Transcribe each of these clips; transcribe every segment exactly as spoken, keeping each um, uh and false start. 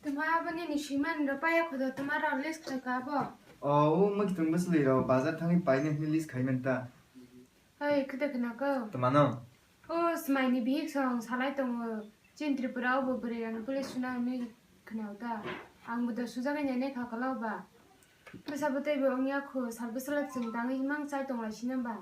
Tuma aboni ni siman ro paya khodo tuma ro list khlai ka bo. O, o mwkhitwng bwsli ro bazar thangwi paina hwnwi list khai man ta. Hoi, khwtwi khna ko. Tuma no? O, swmai ni bihik song salai tongo. Chin Tripura o bo bwrwi rang police suna hwnwi khna ta. Ang bo do sujagwi nai nai kha kala ba. Bwsa bwtwi bo wngya kho, sal bwsala chwng tangwi mang chai tong lai sina ba.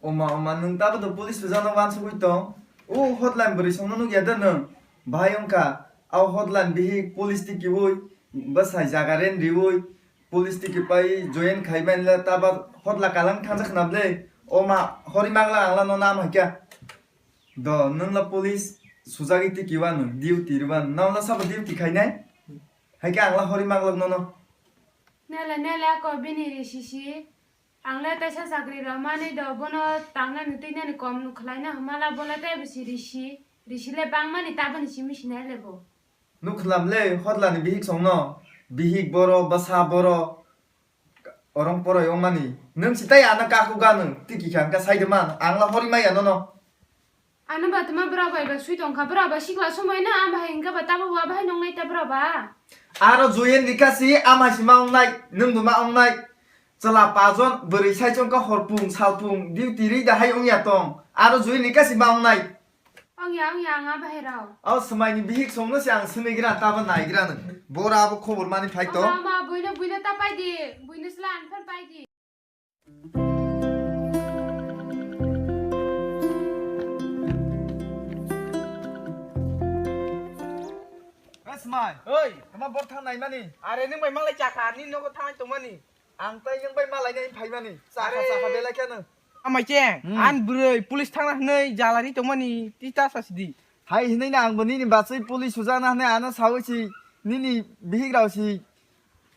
Oma, oma, nwng tabuk police sujano wansugwi tong? O hotline bwrwi songno nukya da nwng? Bahai wngkha, o hotline bihik police tikiui, bwsai jaga ren riui, police tiki pai join khai manla taba hotla kalang thangsa khna ble. Oma, hori mangla angla no nam haikya. Do, nwngla police sujagwi tiki wano, duty rwano, nwngla sabo duty khainai? Haikya angla hori mangla nono. Nela, nela ko bini risisi. Ang le teisa chakri rw mani do, bono tangnani twinani kom khlaina hwnmala, bo le tei bisi risi, risi le bangmani taboni simi sinai le bo. Nuk khwlam le, hodlani bihik songno, bihik boro, bwsa boro, orong poroi wngmani. Nwng si tei ano kaku gano, tiki kha hwnkha sai de man, ang la hori maya nono. Ano ba tuma bwrok bai ba sui tongkha, bwrok ba sikla somoi no, ang bahai hwnkha ba tabo wa bahai nongnai ta bwrok ba. Aro join rikha si, ama si ma ongnai, nwng bo ma ongnai. Chwla pajon, bwrwi saichung kha horpung, salpung, duty ri da hai ongya tong. Aro join rikha si ma ongnai. Ongya, ongya, ang a bahai rao. O swmai ni bihik songno si ang swmai gra, tabo nai gra nwng. Bora abo khobor mani phai to. Ama, ama, buino, buino ta pai di, buino sla ang phan pai di. Wes mai. Oi. Tama bor thang nai mani. Are nwng bai malai chakha, ni nogo thang tong mani. Ang tai nwng bai malai nai phai mani. Chakha, are, chakha belai khe nwng. Amai che, hmm, an bwrwi police thangna hwnwi jalani tong mani, tita sasidi. Hai hinwi na ang bo nini bachwi police sujana hwnwi ano sawi si, nini bihik rao si.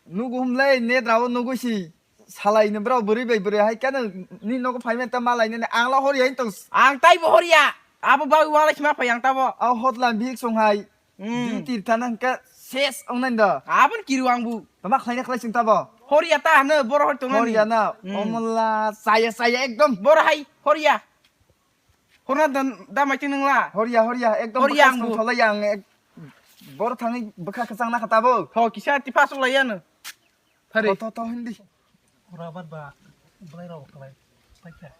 Nugo hwnle net rao nugwi si. Salai ni bro bwrwi bai bwrwi hai khe nini nogo phai mani ta malai nani ang la hori hai tong. Ang tai bo horiya. Abo ba wala sima phai ang tabo. Au hotline bihik song hai. Hmm. Duty thana hwnkhe ses ongnai da. Abon kiru ang bu. Tama khlaina khlai sing tabo. Horiya ta hano boro hor tong nani. Horiya na. Hmm. Omola saya saya ekdom. Boro hai horiya. Horna dan da mai ting nang la. Horiya, horiya, ekdom horiya bwkha ang bu. Song tholai ang ek-, bor thangwi bwkha kwchang na kha tabo. Ho, kisa tipa song lai ano. Thari. To, to, to, hindi. Ora bat ba, belai rok kelai. Paikha.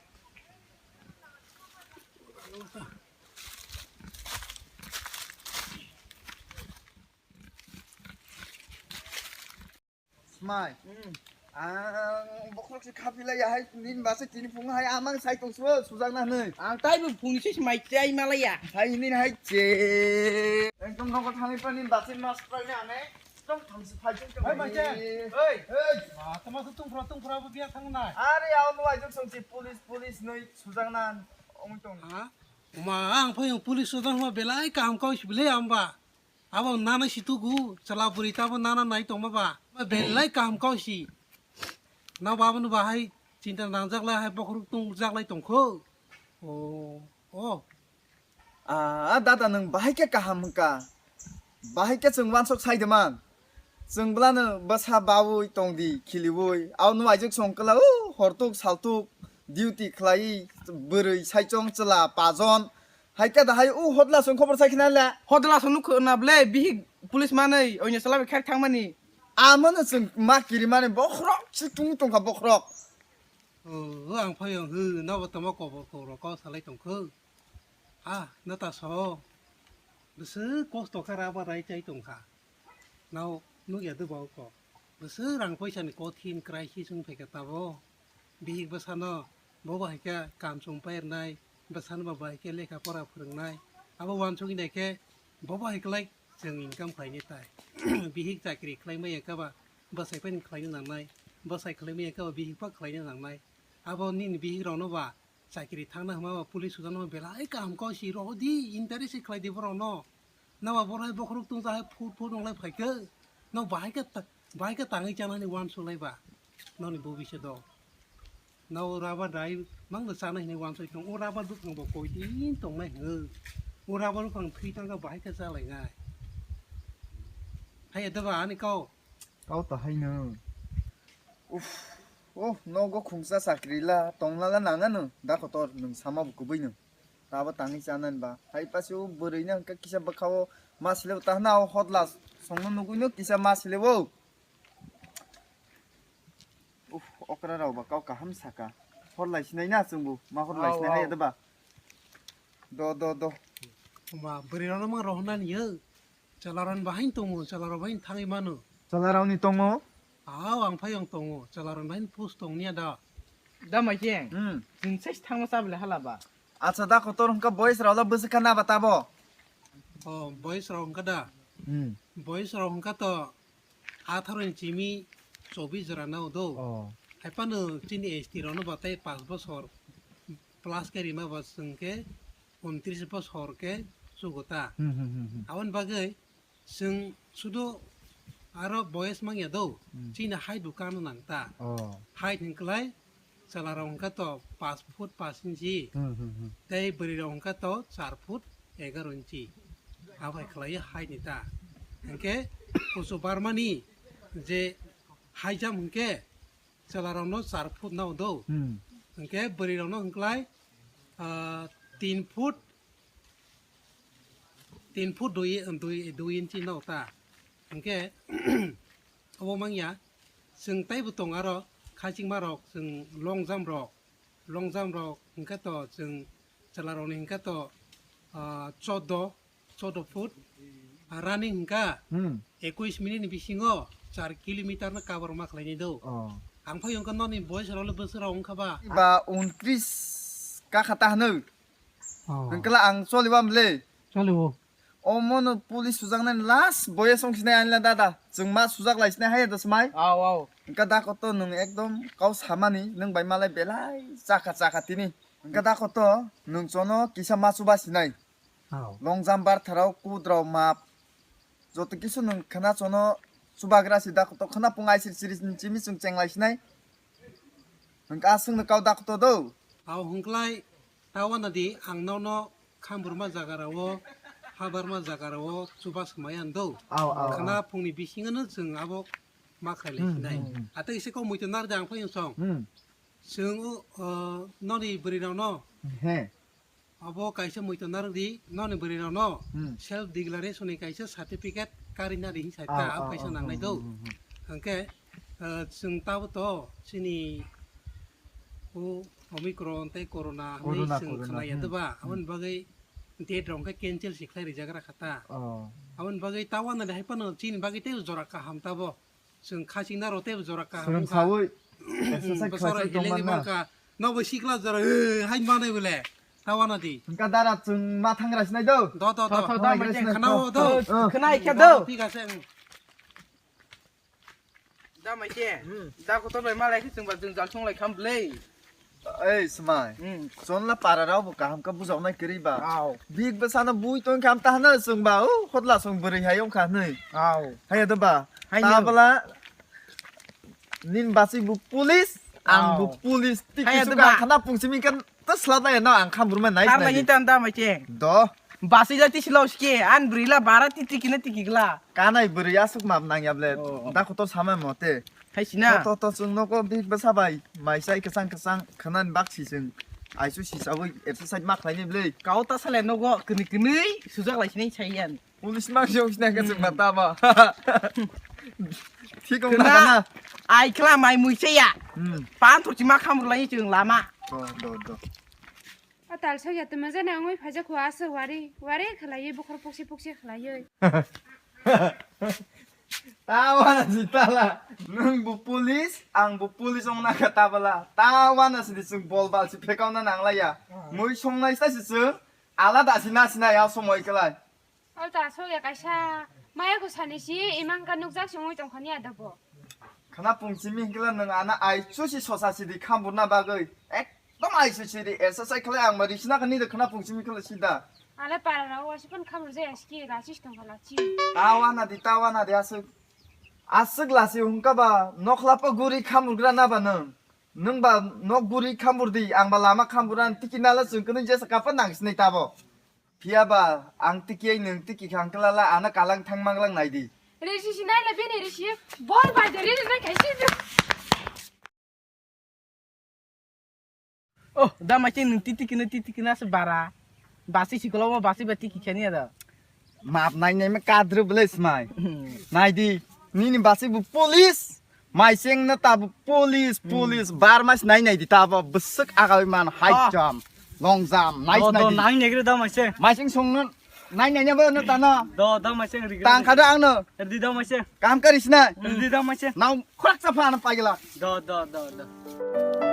Smai. Hmm. Ang bokhorok se khapilai ya hai, nini basa tini phung hai amang sai tong suo, sujak na hwnwi. Ang tai bo phung se smai chai malaya. Hai nini hai che. Ekdom nogo thangwi pa nini basa mas prai na ane. Ekdom thangsi phai tong. Hai, mai che. Oi. Oi. Ma, tama su tung phra, tung phra bo biya thang nai. Are, ao no ajuk song si police, police noi sujak na ong tong. Ha? Ma, ang phai police sujak ma belai kaham kau si belai amba. Abo nana si tugu, chwla bwrwi tabo nana nai tongma ba. Belai kaham kau si. Na babo no bahai chinta nangjak lai hai bokhorok tung jak lai tongkho. O, o. Ah, dada nwng bahai khe kaham hwnkha. Bahai khe chwng wansok sai de man. Chwng bwlano bwsa baui tong di, khiliui. Ao no aijak song kwla, o, hortuk saltuk, duty khlai, bwrwi saichong chwla pajon. Hai khe da hai u hodla song khobor sai khna le. Hodla song nuk na ble bihik police manwi onya sala kher thangmani. Amano chwng ma kiri mani bokhorok se tung tongkha bokhorok. O, ang phai ang hw nobo tamo kobor kobor kok salai tongkho. Ha, nata so. Bwswk kosto kha raba rai chai tongkha. Nao nukya de ba kok. Bwswk rang poisa ni kothin crisis wng phaikha tabo. Bihik bwsano bo bai khe kam chum pairwnai, bwsano bo bai khe lekha pora phwrwngnai. Abo uansugwi nai khe bo bai kwlai chwng income khlainai tai. Bihik chakri khlai maya khe ba bwsai phani khlaina nangnai, bwsai khlai maya khe ba bihik pha khlaina nangnai. Abo nini bihik rokno ba chakri thangna hwnma ba police sujana hwnma belai kaham kau si rohodi interest khlai di borokno. Naba borok hai bokhorok tungsa hai phut phut wnglai phaikhe. Nok bahai khe ta-, bahai khe tangwi chanani uansuk lai ba. Nokni bobiswt o. Nok rubber dai mangno chanai hinwi uansuk tong. O rubber buphang bo koitin tongnai hwnwi. O rubber buphang thwi thangkha bahai khe chalainai. Hai ede ba ani kau. Kau ta haino. Uff. Oh, nogo khungsa chakri la, tongna la nangano. Da kotor nwng sama bo kubui no. Tabo tangwi chanani ba. Hai pasu bwrwino hwnkhe kisa bwkhao ma sile o tahna o hotla songno nugwino kisa ma sile o. Uf, okra rao ba kau kaham saka. Hor lai sinai na chwngbo, ma hor lai Au, sinai au. Hai da ba. Do, do, do. Ma bwrwi rano ma rohna ni yo. Chalaron bahai tongo, chalarok bahai thangwi mano. Chalarok ni tongo? Au, ang phai ang tongo, chalaron bahai post tong niya da. Da mai khe. Hmm. Jin sai thangma sa bele hala ba. Acha da kotor hwnkha boys rao la bwswk kha na ba tabo. O, boys rao hwnkha da. Hmm. Boys rao hwnkha to atharo ni chimi chobis jora nao do. Oh. Hai phano chini S T rao no batai paanch bosor plus khe rima ba chwng khe untris bosor khe chugo ta. Hmm, hmm, hmm, hmm. Aboni bagwi chwng sudo aro boyes mangya do. Hmm. Chini height bo kano nang ta. Oh. Height hwnkhlai chwla rok hwnkha to paanch foot paanch inchi. Hmm, hmm, hmm. Tei bwrwi rok hwnkha to char foot egaro inchi. Abo hai khlaiwi height ni ta. Hwnkhe kuchu barmani je high jump hwnkhe chwla rokno char foot no do. Hmm. Hwnkhe bwrwi rokno hwnkhlai, ah, tin foot, tin foot dui, dui, dui inchi no ta. Hwnkhe obo mangya, chwng taibo tong aro khachingma rok, chwng long jump rok, long jump rok hwnkhe to chwng chwla rokni hwnkhe to, ah, chordo, chordo foot, ah, running hwnkha Hmm. ekush minute ni bisingo char kilometer no cover ma khlainai do. Oh. Ang phai hwnkha noni boyes rok le bwswk rok wngkha ba. Ba untris kakha ta hwnwi. Oh. Hwnkhe ang choliba mle. Cholibo. Omono police sujaknai last boyes wng sinai anila dada. Chwng ma sujak lai sinai haiya da smai. Au, au. Hwnkha da koto nwng ekdom kau samani nwng bai malai belai chakha chakha tini. Hwnkha da koto nwng chono kisa ma chuba sinai. Au. Long jump bar tharao kut rao map. Joto kisu nwng khna chono chubagra si da koto khna pung aisir siri chimi chwng chenglai sinai. Hwnkha aswk no kau da koto do. Au hwnkhlai Tawana di ang nono khamburma jagarao, habarma jagarao chuba swmai ang do. Au, au, Khna au. Phungni bisingono chwng abo ma khlai lai Hmm, sinai. Hmm, hmm. Atei se kok muitu nar de ang phai song. Hmm. Chwng o, o, noni bwrwi rokno. He. Abo kaisa muitu nar di noni bwrwi rokno. Hmm. Self declaration ni kaisa certificate kari nari hin sai Au, ta, au, abo kaisa au, nangnai hmm, do. Hmm, hmm, hmm. Hwnkhe, eh, chwng tabo to chini o Omicron tei Corona hinwi Corona, chwng Corona, khwnai ya hmm, doba? Hmm. Aboni bagwi date rok khe cancel se khlai rijak ra kha ta. Oh. Aboni bagwi tawana de hai phano chini bagwi tei jora kaham tabo. Chwng khachingna rok tei jora kaham wngkha. Swrwng sawi exercise Bwsarok khlai se tongman na. Bangkha. Nobo sikla jora, eh, hai manai bole. Tawana di. Hwnkha dara chwng ma thangra sinai do. Do, do, do. Tho, tho, tho, da mai mai khe khe khna khna o do. Oh. Khna khe do. Thik ase, hmm. Da mai khe. Hmm. Da kotor bai malai khe chwng ba jwngjal song lai kham bwlai. Ei, swmai. Hmm. Chonla para rao bo kaham khe bujaknai kwrwi ba. Au. Big bwsano bui tong kham ta hwnwi chwng ba. O, hotla song bwrwi hai wng kha hwnwi. Au. Hai do ba. Hai Ta no. Bwla nin basi bo police, ang bo Au. Police. Tik Hai kisu do ka ba. Khana pung simi kan ta slat lai no ang kham burma nai Tar sinai mai di. Tam da mai khe. Do. Basi la tisi lo ske, an bwrwi la bara ti tiki na tiki gla. Kanai bwrwi aswk map nang ya ble. Oh, oh. Da kotor sama mote. Hai sina. To, to, to, chwng nogo big bwsa bai. Mai sai kwchang kwchang khwnani bak si chwng. Aisu si sawi exercise ma khlaini ble. Kau ta sale nogo kwnwi kwnwi sujak lai sinai sai yan. Police ma jong sina ka chwng mata ba. Thik ong Kwna na kana. Ai khla mai mui se ya. Hmm. Pan thor chi ma kham lai chwng lama. Do, do, do. A tal sok ya tuma jana angwi phaijak kho aswk wari, wari khlaiwi bukhar puksi puksi khlaiwi. Tawana si tala. Nwng bo police, ang bo police wng na kha tabala. Tawana si di chwng bol bal si phekau na nang lai ya. Mui song nai sa si chwng alada si na si na ya somoi kwlai. Alta aswk ya kaisa maya ko sani si imang ka nukjak si wngwi tongkha ni adabo. Khana pung simi hingkla nwng ana ai chusi sosa sidi khamburna bagwi ekdom ai chusi di exercise khlai ang ma risina kani de khana pung simi khlai sida. Ale para rao wasi pon khamur jaya ski rasis tongkha lachi. Tawana di tawana di aswk. Aswk lasi hungka ba nokhla pa guri khamurgra na ba nwng. Nwng ba nok guri khambur di ang ba lama khamburan tiki nala chwng kwnwi jesa kapa nang sinai tabo. Phiya ba, ang tiki ai nwng tiki khang klala, ano kalang thang manglang nai di. Risi sinai le bini risi, bor bai de riri nai kaisi. Oh, da ma cheng nwng titi kino, titi kino se bara. Basi sikolo mo basi beti kikhani ada. Map nai nai me kadru bele smai. Nai di, nini basi bu police. Maising na tabu police, police. Bar mas nai nai di tabu besek agawi man high jump, long jump, nice nai di. Nai negre da maising. Maising song no nai nai ne ba no tana. Do da maising rigre. Tang kada ang no. Ridi da maising. Kam kari sina. Ridi da maising. Nau khrak sa phana pagila. Do do do do.